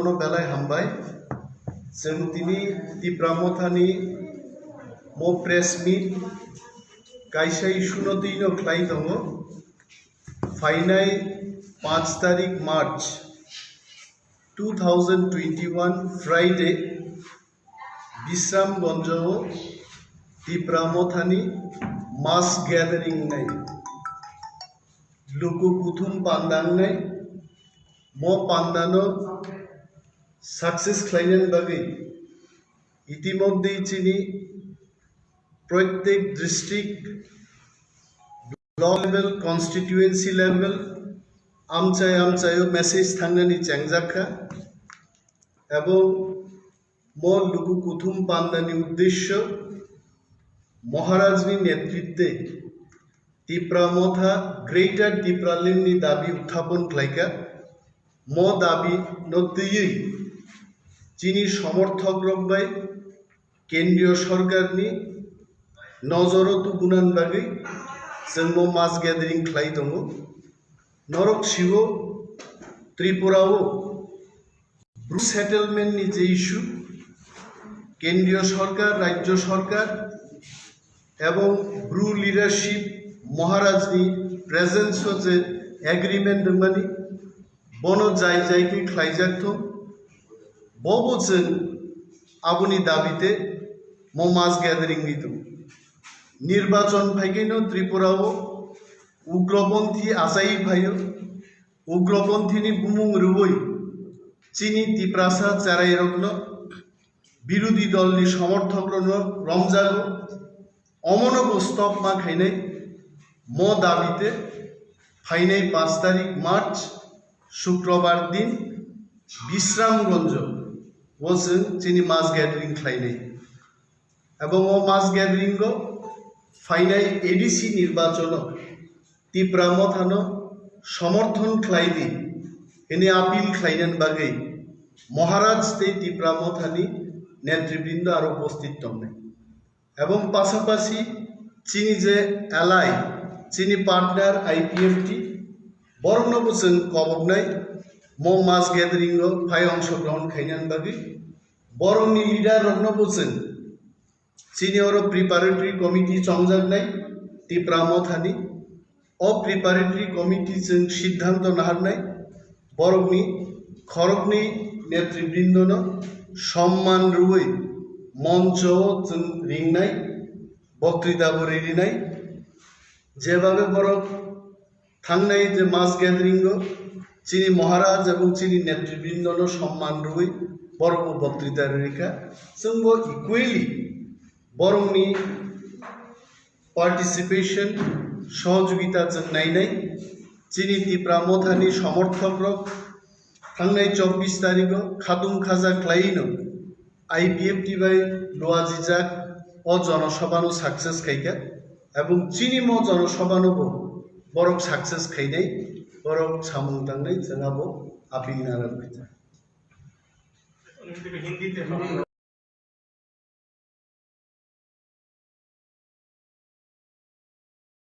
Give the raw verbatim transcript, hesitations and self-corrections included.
Bono belai hambai. Chwng tini Tipra Mothani mo press meet kaisa issue no twi no khlai tongo. Phainai panch tarik March two thousand twenty-one Friday Bisramganjo o Tipra Mothani mass gathering nai. Luku kuthum panda wngnai, mo pandano success khlainani bagwi itimodhye chini proitek district, block level, constituency level, amchai amchaio message thangnani chengjak kha, ebong mo luku kuthum pandani uddesyo Maharajni netritwe Tipra Motha Greater Tipralandni dabi uthapon khlaikha. Mo dabi no twiwi chini somorthok rok bai Kendriyo Sorkarni nojoro tubunan bagwi chwng mo mass gathering khlai tongo. Norok siwo Tripura o Bru settlement ni je issue, Kendriyo Sorkar, Rajyo Sorkar ebong Bru leadership Maharajni presence o je agreement rwmani, bono jai jai khe khlaijak thung, bobo chwng aboni dabite mo mass gathering ni tongo. Nirbachon phaikhe no Tripura o ugroponthi achai phaio, ugroponthini bumung rwui chini Tiprasa cherairokno, birodhi dolni somorthokrokno romjago, omono bo stop ma khainai mo dabite phainai panch tarik March Shukrobar din Bisramganjo o chwng chini mass gathering khlainai. Ebong o mass gathering o phainai A D C nirbachono Tipra Mothano somorthon khlai di hwnwi appeal khlainani bagwi Maharaj tei Tipra Mothani netribrindo aro upasthit tongnai. Ebong pasapasi chini je ally, chini partner I P F T, borokno bo chwng koboknai mo mass gathering o phai ongshogrohon khainani bagwi borokni leader rokno bo chwng chini oro preparatory committee chongjaknai Tipra Mothani. O preparatory committee chwng siddhanto naharnai, borokni khoroknwi netribrindono somman rwui moncho chwng ringnai, boktwita bo ririnai. Jebabe borok thangnai je mass gathering o chini Maharaj ebong chini netribrindono somman rwui borokbo boktwita rwrikha. Chwngbo equally borokni participation, sohojogita chwng nainai. Chini Tipra Mothani somorthokrok thangnai chobbish tarikho khatung khaja khlaiwino I P F T bai luajijak o jonosabhano success khaikha, ebong chini mo jonosabhano bo borok success khainai, borok samung tangnai, chwng abo appeal narwkha.